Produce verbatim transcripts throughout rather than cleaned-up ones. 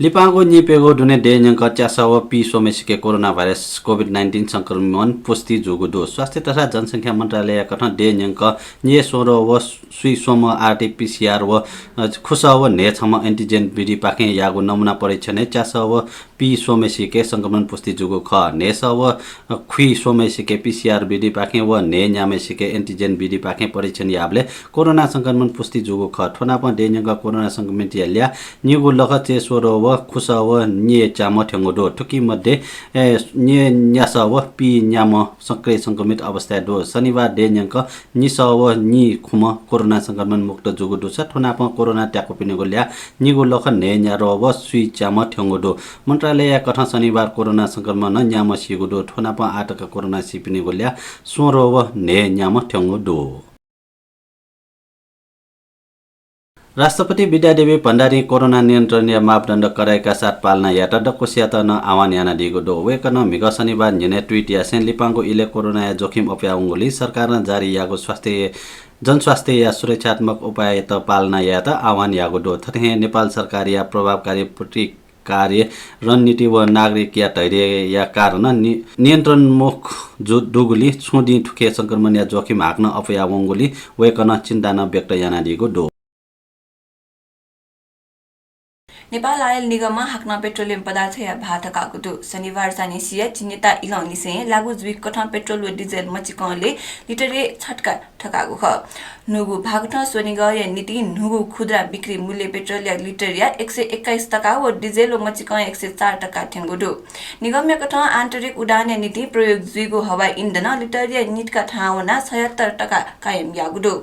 लिपांगु नीप्यघौ दुने देय् न्यंक च्यासः व पीस्वम्हेसिके कोरोना भाइरस कोभिड नाइन्टिन संक्रमण पुष्टि जूगु दु। स्वास्थ्य तथा जनसंख्या मन्त्रालयया कथं देय् न्यंक नीस्वदँ व स्वीस्वम्ह आरटी पीसीआर व, अ, खुसः व न्हय्छम्ह एन्टिजेन विधिपाखें याःगु नमुना परीक्षणय् च्यासः व पीस्वम्हेसिके संक्रमण पुष्टि जूगु खः। न्हय्सः व, अ, खुइस्वम्हेसिके पीसीआर विधिपाखें व न्हय्न्याम्हेसिके एन्टिजेन विधिपाखें परीक्षण याःबलय् कोरोना संक्रमण पुष्टि जूगु खः। थ्व नापं देय् न्यंक कोरोना संक्रमितया ल्याः निगू लख च्यय्स्वदँ व खुसः व नीच्याम्ह थ्यंगु दु। थुकी मध्ये, ए, नीन्यासः व पीन्याम्ह सक्रिय संक्रमित अवस्थाय् दु। शनिबार देय् न्यंक निसः व नीखुम्ह कोरोना संक्रमण मुक्त जूगु दुसा थ्व नापं कोरोना त्याकूपिनिगु ल्याः निगू लख न्हय्न्यादँ व स्वीच्याम्ह थ्यंगु दु। मन्त्रालयया कथं शनिबार कोरोना संक्रमणं न्याम्ह सीगु दु। थ्व नापं आःतक कोरोना सीपिनिगु ल्याः स्वदँ व न्हय्न्याम्ह थ्यंगु दु। राष्ट्रपति विद्यादेवी भण्डारीं कोरोना नियन्त्रणया मापदण्ड कडाइका साथ पालना यायेत दक्वसियात नं आह्वान यानादीगु दु। वय्कलं म्हिगः शनिबार न्हिनय् ट्वीट यासें लिपांगु इलय् कोरोनाया जोखिम अप्वयावंगुलिं सरकारं जारी याःगु स्वास्थ्य, जनस्वास्थ्यया सुरक्षात्मक उपायत पालना यायेत आह्वान याःगु दु। थथे हे नेपाल सरकारया प्रभावकारी प्रति कार्य रणनीति व नागरिकया धैर्यया कारणं नि-, नियन्त्रणोन्मुख जु-, दुगुलिं छुं दिं थुखे संक्रमणया जोखिम हाकनं अप्वयावंगुलिं वय्कलं चिन्ता नं व्यक्त यानादीगु दु। नेपाल आयल निगमं हाकनं पेट्रोलियम पदार्थया भाः थकाःगु दु। शनिबार सानिसिया झिंनिता इलंनिसें लागू जुइकथं पेट्रोल व डिजेल मचिकंले लिटरय् छ टका थकाःगु खः। न्हूगु भाःकथं स्वनिगःया निंतिं न्हूगु खुद्रा बिक्री मूल्य पेट्रोलया लिटरया एक सय एक्काइस टका व डिजेल व मचिकं एक सय चार टका थ्यंगु दु। निगमया कथं आन्तरिक उडानया निंतिं प्रयोग जुइगु हवाई इन्धनं लिटरया नितका थाहां वनाः छयत्तर टका कायम याःगु दु।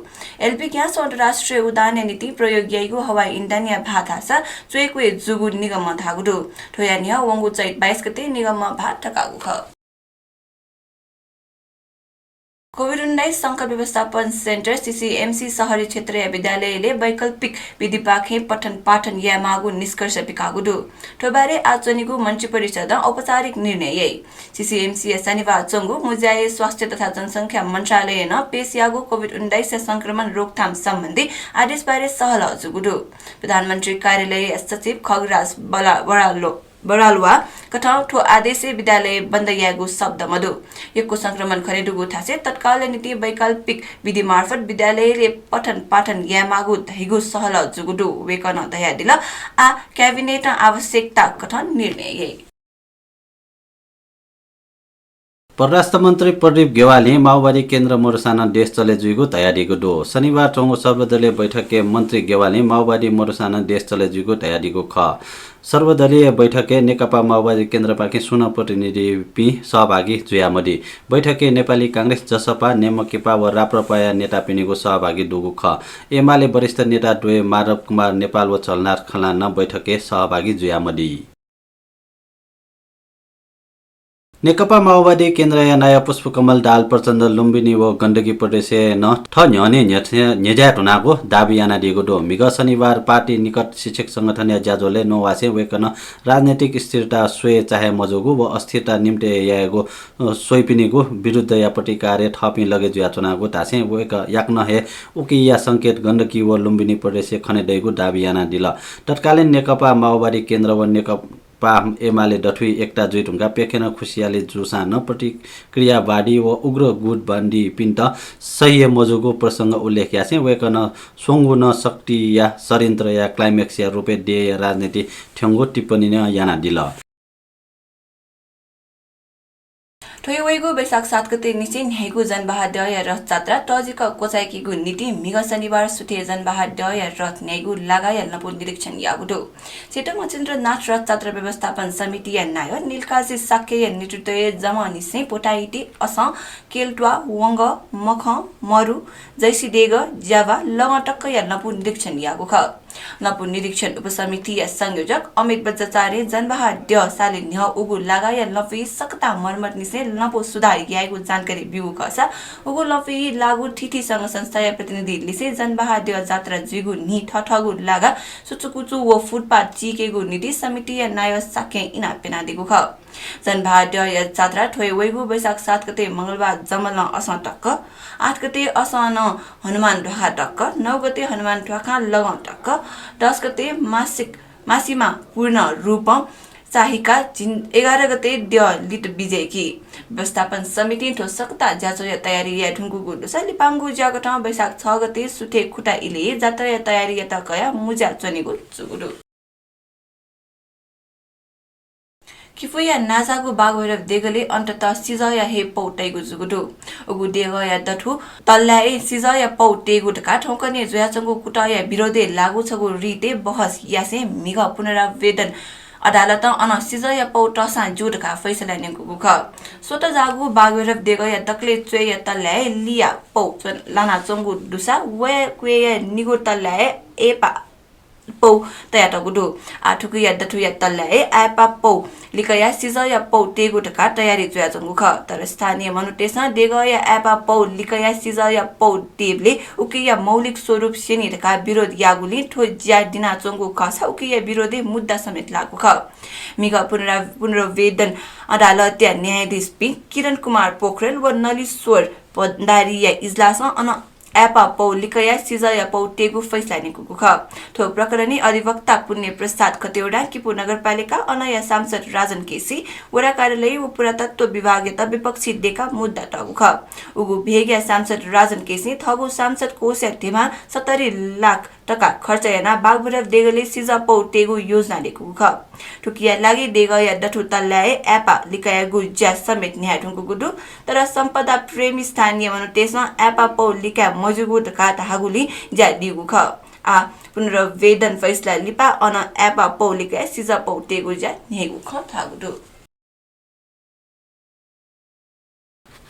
एलपी ग्यास अन्तर्राष्ट्रिय उडानया निंतिं प्रयोग याइगु हवाई इन्धनया भाः धाःसा च्वय्क्वय् जूगु निगमं धाःगु दु। थ्वया न्ह्यः वंगु चैत बाइस गते निगमं भाः थकाःगु खः। कोभिड उन्नाइस संकट व्यवस्थापन सेन्टर, सीसीएमसी, शहरी क्षेत्रया विद्यालयले वैकल्पिक विधिपाखें पठन पाठन यायेमाःगु निष्कर्ष पिकाःगु दु। थ्व बारे आः च्वनीगु मन्त्रिपरिषदं औपचारिक निर्णय याइ। सीसीएमसीया शनिबार च्वंगु मुँज्याय् स्वास्थ्य तथा जनसंख्या मन्त्रालयनं पेश याःगु कोभिड उन्नाइसया संक्रमण रोकथाम सम्बन्धी आदेशबारे सहलह जूगु दु। प्रधानमन्त्री कार्यालयया सचिव खगराज बला-, बरालो-, बरालवा कथं थ्व आदेशय् विद्यालय बन्द यायेगु शब्द मदु। यक्व संक्रमण खनेदुगु थासय् तत्कालया निंतिं वैकल्पिक विधि मार्फत विद्यालयले पठन पाठन यायेमाःगु धइगु सहलह जूगु दु। वय्कलं धयादिल, आः क्याबिनेटं आवश्यकता कथं निर्णय याइ। परराष्ट्र मन्त्री प्रदीप ग्यवालीं माओवादी केन्द्र मदुसां नं देश चले जुइगु धयादीगु दु। शनिबार च्वंगु सर्वदलीय बैठकय् मन्त्री ग्यवालीं माओवादी मदुसां नं देश चले जुइगु धयादीगु खः। सर्वदलीय बैठकय् नेकपा माओवादी केन्द्रपाखें सुं नं प्रतिनिधिपिं सहभागी जुयामदी। बैठकय् नेपाली कांग्रेस, जसपा, नेमकेपा व राप्रपाया नेतापिनिगु सहभागी दुगु खः। एमाले वरिष्ठ नेता द्वय माधव कुमार नेपाल व झलनाथ खनाल नं बैठकय् सहभागी जुयामदी। नेकपा माओवादी केन्द्रया नायः पुष्पकमल दाहाल प्रचण्ड लुम्बिनी व गण्डकी प्रदेशय् नं थः न्ह्यःने न्ह्यथ्या-, न्ह्यज्याये धुनागु दाबी यानादीगु दु। म्हिगः शनिबार पार्टी निकट शिक्षक संगठनया ज्याझ्वलय् नवासें वय्कलं राजनैतिक स्थिरता स्वये चाहे मजूगु व अस्थिरता निम्ते यायेगु, अ, स्वइपिनिगु विरुद्धया प्रतिकारय् थःपिं लगे जुयाच्वनागु धासें वय्कः याकनं हे उकिया संकेत गण्डकी व लुम्बिनी प्रदेशय् खने दइगु दाबी यानादिल। तत्कालीन नेकपा माओवादी केन्द्र व नेकपा एमाले दथुइ एकता जुइ धुंकाः प्यखें नं खुसियाली जूसां नं प्रतिक्रियावादी व उग्र गुटबन्दीपिन्त सह्य मजूगु प्रसंग उल्लेख यासें वय्कलं स्वंगू नं शक्तिया षड्यन्त्रया क्लाइम्याक्सया रूपय् देय्या राजनीति थ्यंगु टिप्पणी नं यानादिल। थ्व हे वइगु वैशाख सात गते निसें न्ह्याइगु जनबहाद्यःया रथजात्रा तःजिक क्वचाय्केगु निंतिं म्हिगः शनिबार सुथय् जनबहाद्यःया रथ न्ह्याइगु लागाया लँपु निरीक्षण याःगु दु। सेतो मच्छिन्द्रनाथ रथजात्रा व्यवस्थापन समितिया नायः नीलकाजी शाक्यया नेतृत्वय् जमंनिसें पोथाइति, असं, केल्ट्वा, वंगः, मखं, मरु, जैसीदेगः, ज्यावा, लगं तकया लँपु निरीक्षण याःगु खः। लँपु निरीक्षण उपसमितिया संयोजक अमित बज्राचार्यं जनबहाद्यः साले न्ह्यः उगु लागाया लँपुइ सकतां मर्मतनिसें लँपु सुधार याइगु जानकारी ब्यूगु खःसा उगु लँपुइ लागू थीथी संघ संस्थाया प्रतिनिधि लिसें जनबहाद्यः जात्रा जुइगु न्हि थःथःगु लागा सुचुकुचु व फुटपाथ चीकेगु निंतिं समितिया नायः शाक्यं इनाप यानादीगु खः। जनबहाद्यःया जात्रा थ्व हे वइगु वैशाख सात गते मंगलबार जमलं असं तक, आठ गते असं नं हनुमान ध्वाखा तक, नौ गते हनुमान ध्वाखां लगं तक, दस गते मासिक मासिमा पूर्ण रूपं चाःहिका झिं एघार गते द्यः लित बिज्यायेकी। व्यवस्थापन समितिं थ्व सकतां ज्याझ्वःया तयारी याये धुंकूगु दुसा लिपांगु ज्याकथं वैशाख छ गते सुथय् खुता इलय् जात्राया तयारीयात कयाः मुँज्या च्वनेगु जूगु दु। किपूया नांजाःगु बाघभैरव देगलय् अन्ततः सिजःया हे पौ तयेगु जूगु दु। उगु देगःया दथुइ तल्लाय् सिजःया पौ तयेगु धकाः थौंकन्हय् जुयाच्वंगु कुतःया विरोधय् लाःगु छगू रितय् बहस यासें म्हिगः पुनरावेदन अदालतं अन सिजःया पौ तःसां ज्यू धकाः फैसला न्यंकूगु खः। स्वतः जाःगु बाघभैरव देगःया दकलय् च्वय्‌या तल्लाय् लिया पौ च्व-, लानाच्वंगु दुसा वया क्वय्‌या निगू तल्लाय् अय्‌पा पौ तयातःगु दु। आः थुकिया दथुया तल्लाय् अय्‌पा पौ लिकयाः सिजःया पौ तयेगु धकाः तयारी जुयाच्वंगु खः। तर स्थानीय मनूतय्‌सं देगःया अय्‌पा पौ लिकयाः सिजःया पौ तयेबलय् उकिया मौलिक स्वरूप स्यनी धकाः विरोध याःगुलिं थ्व ज्या दिनाच्वंगु खःसा उकिया विरोधय् मुद्दा समेत लाःगु खः। म्हिगः पुनरा-, पुनरावेदन अदालतया न्यायाधीशपिं किरण कुमार पोखरेल व नलिश्वर भण्डारीया इजलासं अन अय्‌पा पौ लिकयाः सिजःया पौ तयेगु फैसला न्यंकूगु खः। थ्व प्रकरणय् अधिवक्ता पुण्य प्रसाद खतिवडां किपू नगरपालिका, अनया सांसद राजन केसी, वडा कार्यालय व पुरातत्व विभागयात विपक्षी दयेकाः मुद्दा तःगु खः। उगु भेगया सांसद राजन केसीं थःगु सांसद कोषया धिबा सत्तरी लाख तका खर्च यानाः बाघभैरव देगलय् सिजः पौ तयेगु योजना दयेकूगु खः। थुकिया लागि देगःया दथुइ तल्लाय् अय्‌पा लिकायेगु ज्या समेत न्ह्याये धुंकूगु दु। तर सम्पदा प्रेमी स्थानीय मनूतय्‌सं अय्‌पा पौ लिकाये मज्यूगु धकाः धाःगुलिं ज्या दीगु खः। आः पुनरावेदन फैसला लिपा अन अय्‌पा पौ लिकायेगु सिजः पौ तयेगु ज्या न्ह्याइगु खँ धाःगु दु।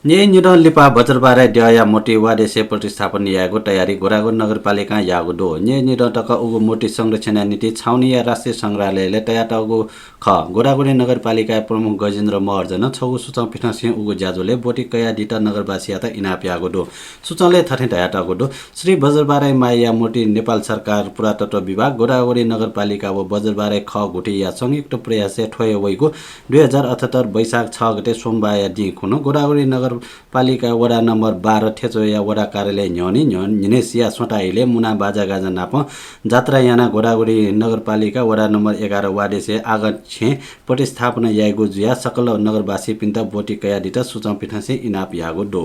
न्यय्‌निदँ लिपा बज्रबाराया द्यःया मूर्ति वा देशय् प्रतिस्थापन यायेगु तयारी गोदावरी नगरपालिकां याःगु दु। न्यय्‌निदँ तक उगु मूर्ति संरक्षणया निंतिं छाउनीया राष्ट्रिय संग्रहालयलय् तयातःगु खः। गोदावरी नगरपालिकाया प्रमुख गजेन्द्र महर्जनं छगू सूचं पिथंसें उगु ज्याझ्वलय् ब्वति कयादीत नगरवासीयात इनाप याःगु दु। सूचंलय् थथे धयातःगु दु, श्री बज्रबाराया मायाया मूर्ति नेपाल सरकार, पुरातत्व विभाग, गोदावरी नगरपालिका व बज्रबाराया खः गुथिया संयुक्त प्रयासय् थ्व हे वइगु दुई हजार अठहत्तर वैशाख छ गते सोमबारया दिं खुन्हु गोदावरी नगरपालिका वडा नम्बर बाह्र थेचौया वडा कार्यालय न्ह्यःने न्ह्यः-, न्हिनय् सिया स्वता इलय् मुना बाजागाजा नाप जात्रा यानाः गोदावरी नगरपालिका वडा नम्बर एघार वा देशय् आगच्छें प्रतिस्थापना याइगु जुयाः सकल नगरवासीपिन्त ब्वति कयादीत सूचं पिथंसें इनाप याःगु दु।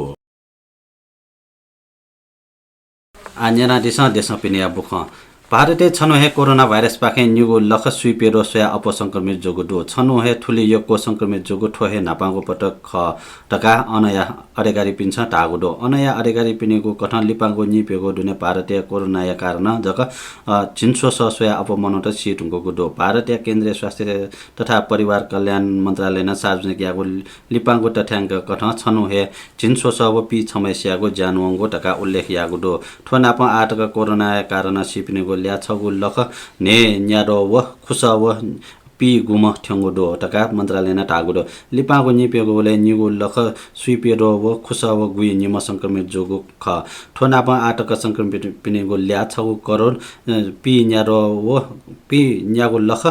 आः न्यनादिसँ देशं पिनेया बुखँ। भारतय् छन्हु हे कोरोना भाइरसपाखें निगू लख स्वीप्यद्वः स्वयाः अप्वः संक्रमित जूगु दु। छन्हु हे थुलि यक्व संक्रमित जूगु थ्व हे न्हापांगु पटक खः धकाः अनया अधिकारीपिन्सं धाःगु दु। अनया अधिकारीपिनिगु कथं लिपांगु नीप्यघौ दुने भारतय् कोरोनाया कारणं जक, अ, झिंस्वसः स्वयाः अप्वः मनूत सी धुंकूगु दु। भारतया केन्द्रीय स्वास्थ्य तथा परिवार कल्याण मन्त्रालयनं सार्वजनिक याःगु लिपांगु तथ्यांक कथं छन्हु हे झिंस्वसः व पीछम्हय्‌सियागु ज्यान वंगु धकाः उल्लेख याःगु दु। थ्व नापं आः तक कोरोनाया कारणं सीपिनिगु ल्याः छगू लख न्हय्‌न्याद्वः व खुसः व पीगुम्ह थ्यंगु दु धकाः मन्त्रालयनं धाःगु दु। लिपांगु नीप्यघौलय् निगू लख स्वीप्यद्वः व खुसः व गुइनिम्ह संक्रमित जूगु खः। थ्व नापं आः तक संक्रमितपिनिगु ल्याः छगू करोड, अ, पीन्याद्वः व पीन्यागू लख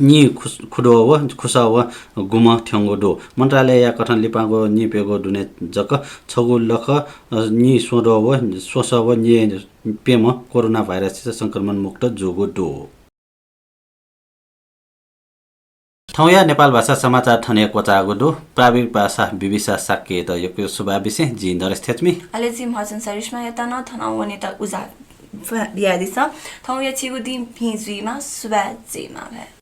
नीखुस-, खुद्वः व खुसः व गुम्ह थ्यंगु दु। मन्त्रालयया कथं लिपांगु नीप्यघौ दुने जक छगू लख, अ, नीस्वद्वः व स्वसः व न्यय्‌प्यम्ह कोरोना भाइरसयात संक्रमण मुक्त जूगु दु। थौंया नेपाल भाषा समाचार थन हे क्वचाःगु दु। प्राविधिक पासा बिबिसा शाक्ययात यक्व यक्व सुभाय् बिसें जि नरेश थेच्मी। अले जि महर्जन सरिश्मायात नं थनं वनेत उजाड बियादिसँ। थौंया छिगु दिं भिं जुइमा। सुभाय्, जय मांभाय्।